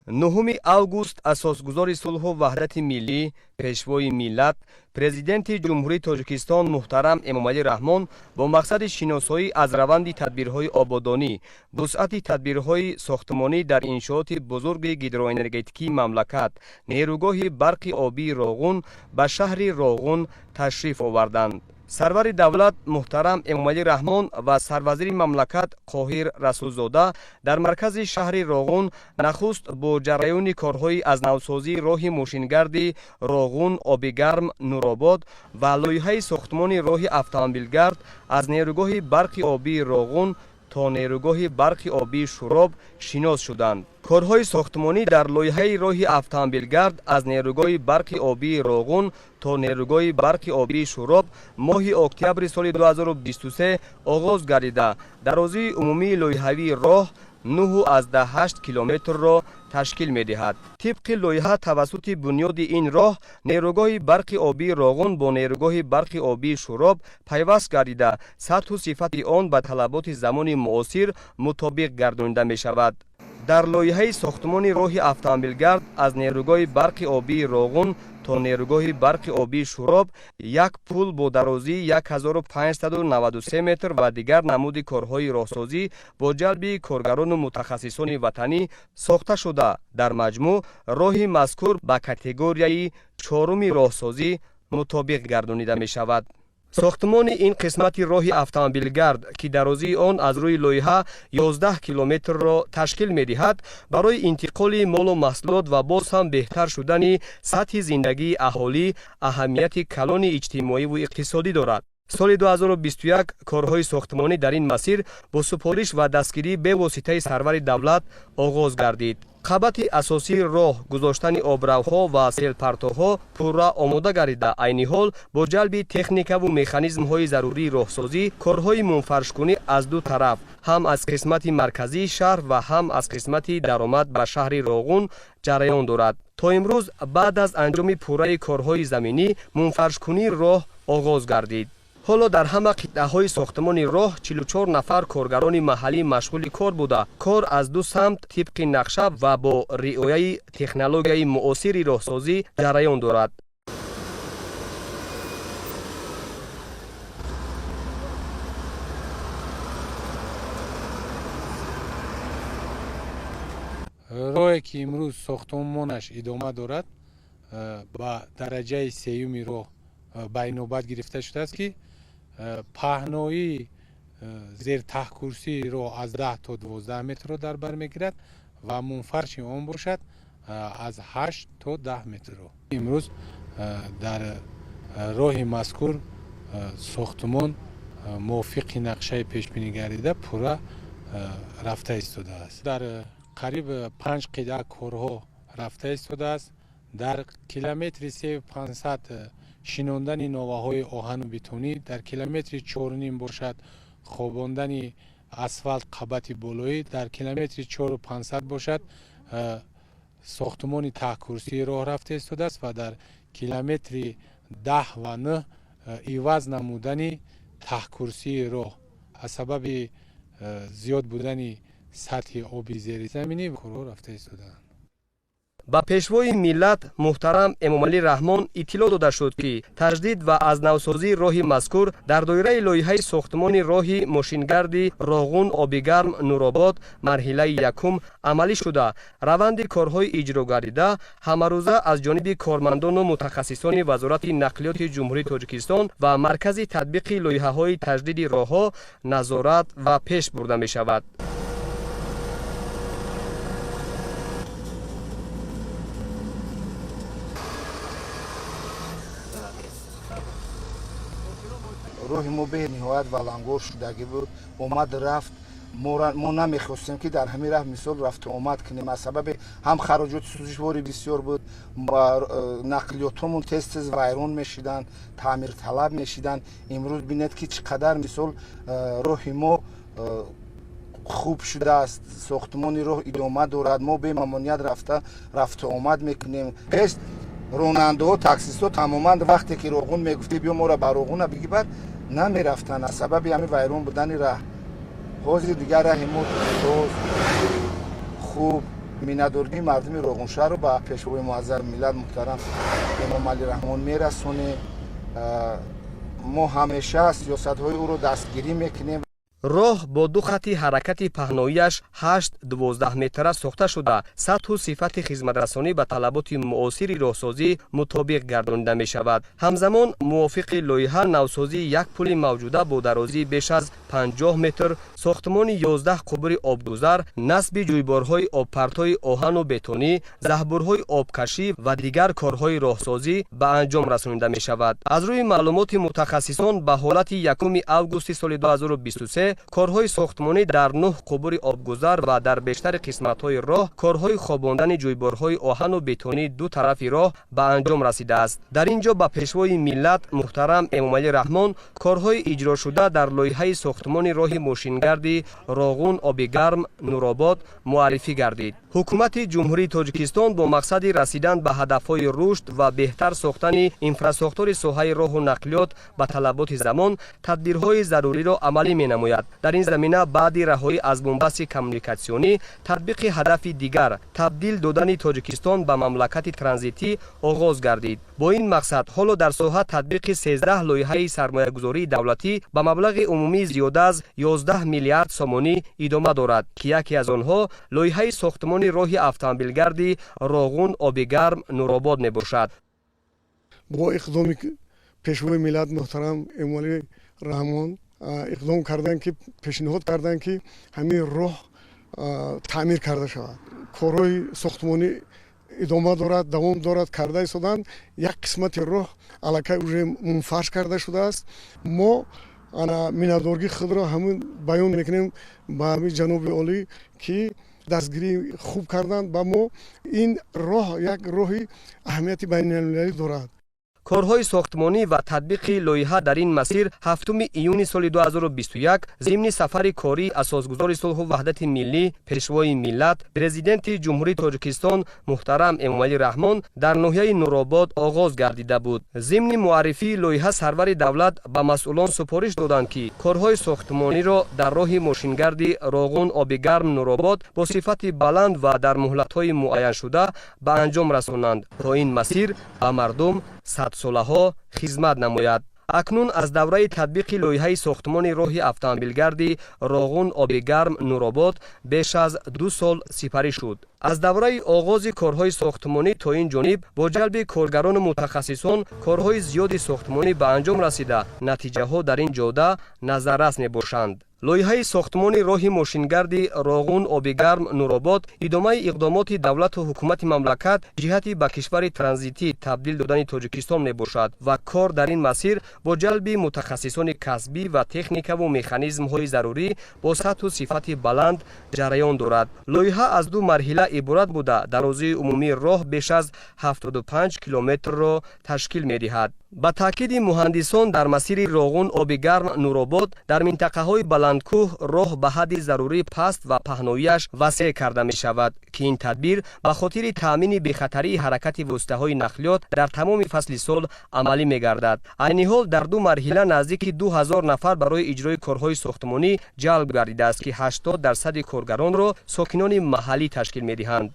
9 август асосгузори сулҳу ваҳдати миллӣ, пешвои миллат, Президенти Ҷумҳурии Тоҷикистон муҳтарам Эмомалӣ Раҳмон бо мақсади шиносоӣ аз раванди тадбирҳои ободонӣ, вусъати тадбирҳои сохтмонӣ дар иншооти бузурги гидроэнергетикии мамлакат, нерӯгоҳи барқи обии Роғун ба шаҳри Роғун ташриф оварданд. Сарвари давлат муҳтарам Эмомалӣ Раҳмон ва сарвазири мамлакат Қоҳир Расулзода дар маркази шаҳри Роғун нахуст бо ҷараёни корҳои аз навсозии роҳи мошингарди Роғун Обигарм Нуробод ва лоиҳаи сохтмони роҳи автомобилгард аз нерӯгоҳи барқи обии Роғун то нерӯгоҳи барқи обии Шӯроб шинос шуданд. Корҳои сохтмонӣ дар лоиҳаи роҳи автомобилгард аз нерӯгоҳи барқи обии Роғун то нерӯгоҳи барқи обии Шӯроб моҳи октябри соли 2023 оғоз гардида, дарозии умумии лоиҳавии роҳ 9,8 километрро ташкил медиҳад. Тибқи лоиҳа, тавассути бунёди ин роҳ нерӯгоҳи барқи обии Роғун бо нерӯгоҳи барқи обии Шӯроб пайваст гардида, сатҳу сифати он ба талаботи замони муосир мутобиқ гардонида мешавад. Дар лоиҳаи сохтмони роҳи автомобилгард аз нерӯгоҳи барқи обии Роғун то нерӯгоҳи барқи обии Шӯроб як пул бо дарозии 1593 метр ва дигар намуди корҳои роҳсозӣ бо ҷалби коргарону мутахассисони ватанӣ сохта шуда, дар маҷмӯъ роҳи мазкур ба категорияи чоруми роҳсозӣ мутобиқ гардонида мешавад. Сохтмони ин қисмати роҳи автомобилгард, ки дарозии он аз рӯи лоиҳа 11 километрро ташкил медиҳад, барои интиқоли молу маҳсулот ва боз ҳам беҳтар шудани сатҳи зиндагии аҳолӣ аҳамияти калони иҷтимоиву иқтисодӣ дорад. Соли 2021 корҳои сохтмонӣ дар ин масир бо супориш ва дастгирии бевоситаи сарвари давлат оғоз гардид. Қабати асосии роҳ, гузоштани обравҳо ва селпартоҳо пурра омода гардида, айни ҳол бо ҷалби техникаву механизмҳои зарурии роҳсозӣ корҳои мунфаршкунӣ аз ду тараф, ҳам аз қисмати марказии шаҳр ва ҳам аз қисмати даромад ба шаҳри Роғун ҷараён дорад. То имрӯз баъд аз анҷоми пурраи корҳои заминӣ мунфаршкунии роҳ оғоз гардид. Ҳоло дар ҳама қитъаҳои сохтмони роҳ 44 нафар коргарони маҳаллӣ машғули кор буда, кор аз ду самт тибқи нақша ва бо риояи технологияи муосири роҳсозӣ ҷараён дорад. Роҳе ки имрӯз сохтмонаш идома дорад, ба дараҷаи сеюми роҳ ба инобат гирифта шудааст, ки паҳноии зертаҳкурсии роҳ аз 10 то 12 метрро дар бар мегирад ва мунфарши он бошад аз 8 то 10 метрро. Имрӯз дар роҳи мазкур сохтмон мувофиқи нақшаи пешбинӣ гардида пурра рафта истодааст. Дар қариб 5 қитъа корҳо рафта истодааст. Дар километри 3500 шинондани новаҳои оҳану бетонӣ, дар километри 4,5 бошад хобондани асфалт қабати болоӣ, дар километри 4500 бошад сохтмони таҳкурсии роҳ рафта истодааст ва дар километри 10 ва 9 иваз намудани таҳкурсии роҳ аз сабаби зиёд будани сатҳи оби зеризаминӣ корҳо рафта истодаанд. Ба пешвои миллат муҳтарам Эмомалӣ Раҳмон иттилоъ дода шуд, ки таҷдид ва аз навсозии роҳи мазкур дар доираи лоиҳаи сохтмони роҳи мошингарди Роғун Обигарм Нуробод марҳилаи якум амалӣ шуда, раванди корҳои иҷро гардида ҳамарӯза аз ҷониби кормандону мутахассисони Вазорати нақлиёти Ҷумҳурии Тоҷикистон ва Маркази татбиқи лоиҳаҳои таҷдиди роҳҳо назорат ва пеш бурда мешавад. Роҳи мо бениҳоят валангор шудагӣ буд, омад рафт. Мо намехостем, ки дар ҳамин раҳ мисол рафту омад кунем, аз сабаби ҳам хароҷоти сӯзишворӣ бисёр буд, нақлиётҳомон тез тез вайрон мешиданд, таъмирталаб мешиданд. Имрӯз бинед, ки чӣ қадар мисол роҳи мо хуб шудааст, сохтмони роҳ идома дорад, мо бемамоният рафта рафту омад мекунем. Пеш ронандаҳо, таксистҳо тамоман вақте ки Роғун мегуфтӣ, биё моро ба Роғуна бигибар, намерафтанд аз сабаби ҳамин вайрон будани раҳ. Ҳозир дигар раҳи мо тоз, хуб. Миннатдории мардуми Роғуншаҳрро ба Пешвои муаззами миллат муҳтарам Эмомалӣ Раҳмон мерасонем. Мо ҳамеша сиёсатҳои ӯро дастгирӣ мекунем. Роҳ бо ду хати ҳаракати паҳноияш 8-12 метра сохта шуда, сатҳу сифати хизматрасонӣ ба талаботи муосири роҳсозӣ мутобиқ гардонида мешавад. Ҳамзамон мувофиқи лоиҳа навсозии як пули мавҷуда бо дарозии беш аз 50 метр, сохтмони 11 қубури обгузар, насби ҷӯйборҳои обпартои оҳану бетонӣ, заҳбурҳои обкашӣ ва дигар корҳои роҳсозӣ ба анҷом расонида мешавад. Аз рӯи маълумоти мутахассисон ба ҳолати 1 августи соли 2023 корҳои сохтмонӣ дар 9 қубури обгузар ва дар бештари қисматҳои роҳ корҳои хобондани ҷӯйборҳои оҳану бетонии ду тарафи роҳ ба анҷом расидааст. Дар ин ҷо ба Пешвои миллат муҳтарам Эмомалӣ Раҳмон корҳои иҷрошуда дар лоиҳаи сохтмони роҳи мошингарди Роғун Обигарм Нуробод муаррифӣ гардид. Ҳукумати Ҷумҳурии Тоҷикистон бо мақсади расидан ба ҳадафҳои рушд ва беҳтар сохтани инфрасохтори соҳаи роҳу нақлиёт ба талаботи замон тадбирҳои заруриро амалӣ менамояд. Дар ин замина баъди раҳоӣ аз бунбасти коммуникатсионӣ татбиқи ҳадафи дигар табдил додани Тоҷикистон ба мамлакати транзитӣ оғоз гардид. Бо ин мақсад ҳоло дар соҳа татбиқи 13 лоиҳаи сармоягузории давлатӣ ба маблағи умумии зиёда аз 11 миллиард сомонӣ идома дорад, ки яке аз онҳо лоиҳаи сохтмони роҳи автомобилгарди Роғун Обигарм Нуробод мебошад. Бо иқдоми Пешвои миллат муҳтарам Эмомалӣ Раҳмон иқдом карданд, ки пешниҳод карданд, ки ҳамин роҳ таъмир карда шавад. Корҳои сохтмонӣ идома дорад, давом дорад, карда истоданд. Як қисмати роҳ аллакай уже мунфарш карда шудааст. Мо ана миннатдории худро ҳамин баён мекунем ба ҳамин ҷаноби олӣ, ки дастгирӣ хуб карданд ба мо. Ин роҳ як роҳи аҳамияти байналмилалӣ дорад. Корҳои сохтмонӣ ва татбиқи лоиҳа дар ин масир 7 июни соли 2021 зимни сафари кории асосгузори сулҳу ваҳдати миллӣ, Пешвои миллат, Президенти Ҷумҳурии Тоҷикистон муҳтарам Эмомалӣ Раҳмон дар ноҳияи Нуробод оғоз гардида буд. Зимни муаррифии лоиҳа сарвари давлат ба масъулон супориш доданд, ки корҳои сохтмониро дар роҳи мошингарди Роғун Обигарм Нуробод бо сифати баланд ва дар муҳлатҳои муайяншуда ба анҷом расонанд, то ин масир ба мардум садсолаҳо хизмат намояд. Акнун аз давраи татбиқи лоиҳаи сохтмони роҳи автомобилгарди Роғун Обигарм Нуробод беш аз 2 сол сипарӣ шуд. Аз давраи оғози корҳои сохтмонӣ то ин ҷониб бо ҷалби коргарону мутахассисон корҳои зиёди сохтмонӣ ба анҷом расида, натиҷаҳо дар ин ҷода назаррас мебошанд. Лоиҳаи сохтмони роҳи мошингарди Роғун Обигарм Нуробод идомаи иқдомоти давлату ҳукумати мамлакат ҷиҳати ба кишвари транзитӣ табдил додани Тоҷикистон мебошад ва кор дар ин масир бо ҷалби мутахассисони касбӣ ва техникаву механизмҳои зарурӣ бо сатҳу сифати баланд ҷараён дорад. Лоиҳа аз ду марҳила иборат буда, дарозии умумии роҳ беш аз 75 километрро ташкил медиҳад. Ба таъкиди муҳандисон дар масири Роғун Обигарм Нуробод дар минтақаҳои баландкӯҳ роҳ ба ҳадди зарурӣ паст ва паҳноияш васеъ карда мешавад, ки ин тадбир ба хотири таъмини бехатарии ҳаракати воситаҳои нақлиёт дар тамоми фасли сол амалӣ мегардад. Айни ҳол дар ду марҳила наздики 2000 нафар барои иҷрои корҳои сохтмонӣ ҷалб гардидааст, ки 80% коргаронро сокинони маҳаллӣ ташкил медиҳанд.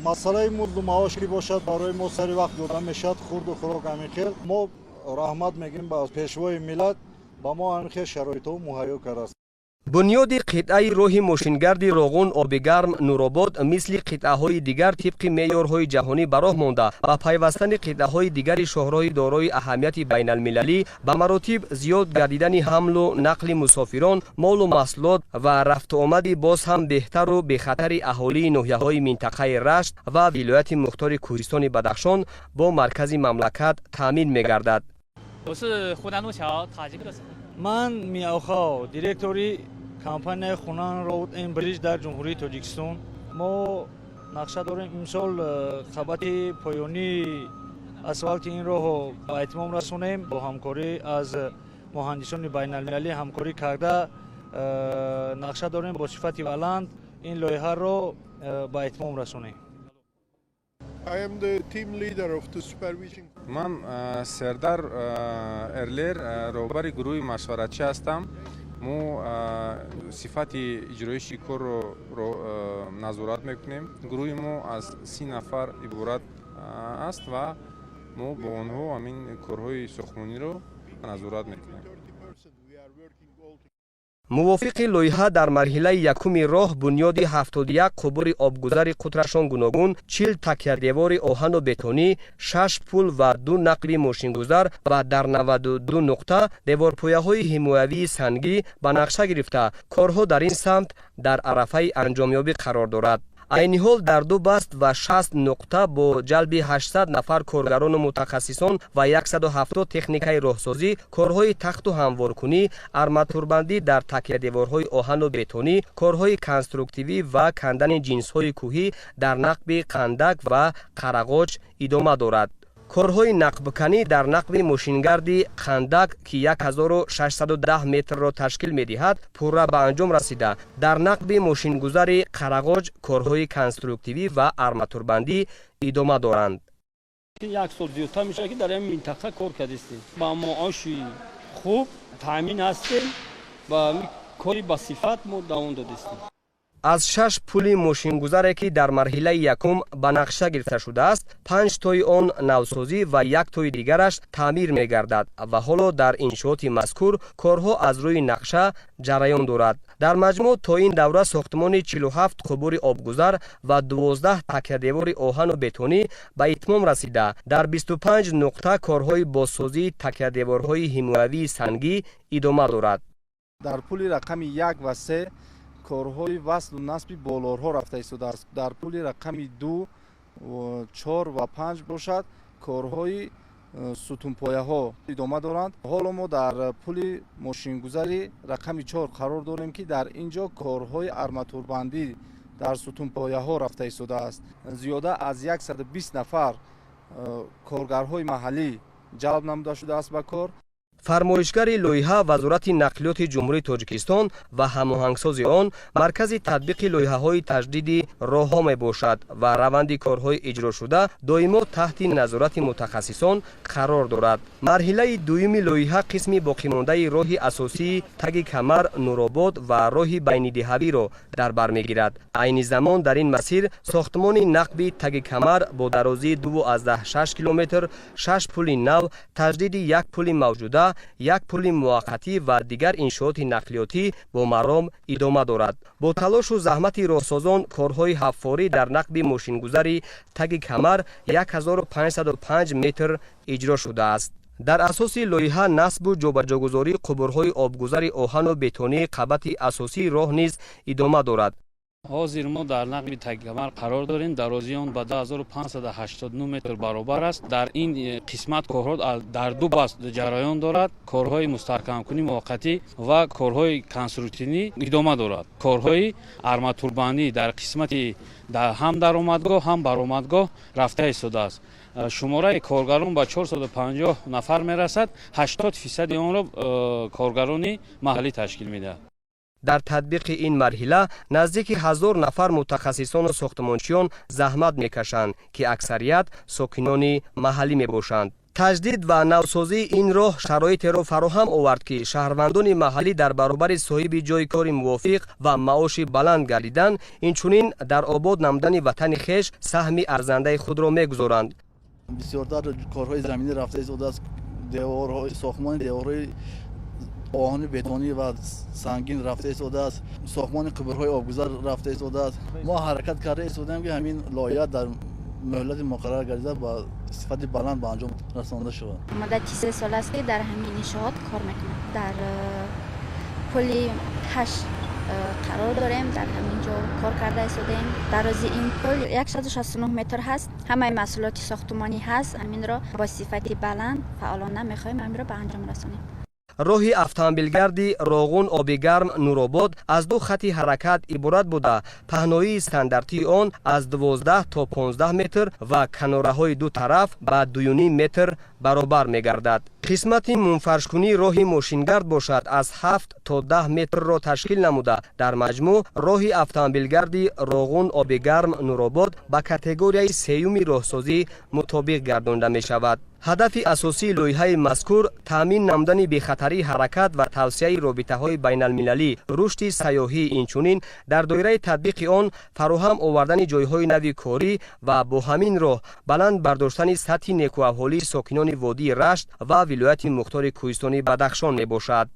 Масъалаи музду маош ки бошад, барои мо сари вақт дода мешавад, хурду хӯрок ҳамин хел. Мо раҳмат мегӯем ба Пешвои миллат, ба мо ҳамин хел шароитҳо муҳайё кардааст. Бунёди қитъаи роҳи мошингарди Роғун Обигарм Нуробод мисли қитъаҳои дигар тибқи меъёрҳои ҷаҳонӣ ба роҳ монда, ба пайвастани қитъаҳои дигари шоҳроҳи дорои аҳамияти байналмилалӣ ба маротиб зиёд гардидани ҳамлу нақли мусофирон, молу маҳсулот ва рафтуомади боз ҳам беҳтару бехатари аҳолии ноҳияҳои минтақаи Рашт ва вилояти мухтори Кӯҳистони Бадахшон бо маркази мамлакат таъмин мегардад. Ман Миаохао, директори компанияи Хунан Road and Bridge дар Ҷумҳурии Тоҷикистон. Мо нақша дорем имсол қабати поёнии асфалти ин роҳро ба итмом расонем. Бо ҳамкорӣ аз муҳандисони байналмилалӣ ҳамкорӣ карда нақша дорем бо сифати баланд ин лоиҳаро ба итмом расонем. Ман Сердар Эрлер, роҳбари гурӯҳи машваратчӣ ҳастам. Мо сифати иҷроиши корро назорат мекунем. Гурӯҳи мо аз 30 нафар иборат аст ва мо бо онҳо ҳамин корҳои сохтмониро назорат мекунем. Мувофиқи лоиҳа, дар марҳилаи якуми роҳ бунёди 71 қубури обгузари қутрашон гуногун, 40 такядевори оҳану бетонӣ, шаш пул ва ду нақби мошингузар ва дар 92 нуқта деворпояҳои ҳимоявии сангӣ ба нақша гирифта, корҳо дар ин самт дар арафаи анҷомёбӣ қарор дорад. Айни ҳол дар ду баст ва 60 нуқта бо ҷалби 800 нафар коргарону мутахассисон ва 170 техникаи роҳсозӣ корҳои тахту ҳамворкунӣ, арматурбандӣ дар такядеворҳои оҳану бетонӣ, корҳои конструктивӣ ва кандани ҷинсҳои кӯҳӣ дар нақби Қандак ва Қарағоч идома дорад. Корҳои нақбканӣ дар нақби мошингарди Қандак, ки 1610 метрро ташкил медиҳад, пурра ба анҷом расида, дар нақби мошингузари Қарағоҷ корҳои конструктивӣ ва арматурбандӣ идома доранд. Як сол зиёдтар мешавад, ки дар ин минтақа кор кардистем. Ба маоши хуб таъмин ҳастем ва кори ба сифат мо давом додистем. Аз шаш пули мошингузаре, ки дар марҳилаи якум ба нақша гирифта шудааст, панҷ тои он навсозӣ ва як тои дигараш таъмир мегардад ва ҳоло дар иншооти мазкур корҳо аз рӯи нақша ҷараён дорад. Дар маҷмӯъ то ин давра сохтмони 47 қубури обгузар ва 12 такядевори оҳану бетонӣ ба итмом расида, дар 25 нуқта корҳои бозсозии такядеворҳои ҳимоявии сангӣ идома дорад. Дар пули рақами 1 ва 3 корҳои васлу насби болорҳо рафта истодааст. Дар пули рақами 2, 4 ва 5 бошад, корҳои сутунпояҳо идома доранд. Ҳоло мо дар пули мошингузари рақами 4 қарор дорем, ки дар ин ҷо корҳои арматурбандӣ дар сутунпояҳо рафта истодааст. Зиёда аз 120 нафар коргарҳои маҳаллӣ ҷалб намуда шудааст ба кор. Фармоишгари лоиҳа Вазорати нақлиёти Ҷумҳурии Тоҷикистон ва ҳамоҳангсози он Маркази татбиқи лоиҳаҳои таҷдиди роҳҳо мебошад ва раванди корҳои иҷрошуда доимо таҳти назорати мутахассисон қарор дорад. Марҳилаи дуюми лоиҳа қисми боқимондаи роҳи асосии Таги Камар, Нуробод ва роҳи байнидиҳавиро дар бар мегирад. Айни замон дар ин масир сохтмони нақби Таги Камар бо дарозии 2,6 километр, шаш пули нав, таҷдиди як пули мавҷуда, як пули муваққатӣ ва дигар иншооти нақлиётӣ бо маром идома дорад. Бо талошу заҳмати роҳсозон корҳои ҳаффорӣ дар нақби мошингузари Таги Камар 1505 метр иҷро шудааст. Дар асоси лоиҳа насбу ҷобаҷогузории қубурҳои обгузари оҳану бетонии қабати асосии роҳ низ идома дорад. Ҳозир мо дар нақби Таги Камар қарор дорем. Дарозии он ба 2589 метр баробар аст. Дар ин қисмат корҳо дар ду баст ҷараён дорад. Корҳои мустаҳкамкунӣ муваққатӣ ва корҳои конструктивӣ идома дорад. Корҳои арматурбандӣ дар қисмати ҳам даромадгоҳ, ҳам баромадгоҳ рафта истодааст. Шумораи коргарон ба 450 нафар мерасад. 80% онро коргарони маҳаллӣ ташкил медиҳад. Дар татбиқи ин марҳила наздики 1000 нафар мутахассисону сохтмончиён заҳмат мекашанд, ки аксарият сокинони маҳаллӣ мебошанд. Таҷдид ва навсозии ин роҳ шароитеро фароҳам овард, ки шаҳрвандони маҳаллӣ дар баробари соҳиби ҷойи кори мувофиқ ва маоши баланд гардидан, инчунин дар обод намудани ватани хеш саҳми арзандаи худро мегузоранд. Бисёртар корҳои заминӣ рафта истодааст. Сохтмони деворҳои оҳани бетонӣ ва сангин рафта истодааст. Сохтмони қубурҳои обгузар рафта истодааст. Мо ҳаракат карда истодаем, ки ҳамин лоиҳа дар муҳлати муқаррар гардида ба сифати баланд ба анҷом расонда шавад. Муддати 3 сол аст, ки дар ҳамин иншоот кор мекунам. Дар пули 8 қарор дорем, дар ҳамин ҷо кор карда истодаем. Дарозии ин пул 169 метр ҳаст. Ҳамаи маҳсулоти сохтмонӣ ҳаст. Ҳаминро бо сифати баланд фаъолона мехоҳем ҳаминро ба анҷом расонем. Роҳи автомобилгарди Роғун, Обигарм, Нуробод аз ду хати ҳаракат иборат буда, паҳноии стандартии он аз 12 то 15 метр ва канораҳои ду тараф ба 2,5 метр баробар мегардад. Қисмати мунфаршкунии роҳи мошингард бошад, аз 7 то 10 метрро ташкил намуда, дар маҷмӯъ роҳи автомобилгарди Роғун, Обигарм, Нуробод ба категорияи сеюми роҳсозӣ мутобиқ гардонда мешавад. Ҳадафи асосии лоиҳаи мазкур таъмин намудани бехатарии ҳаракат ва тавсеаи робитаҳои байналмилалӣ, рушди сайёҳӣ, инчунин дар доираи татбиқи он фароҳам овардани ҷойҳои нави корӣ ва бо ҳамин роҳ баланд бардоштани сатҳи некуаҳолии сокинони водии Рашт ва вилояти мухтори кӯҳистони Бадахшон мебошад.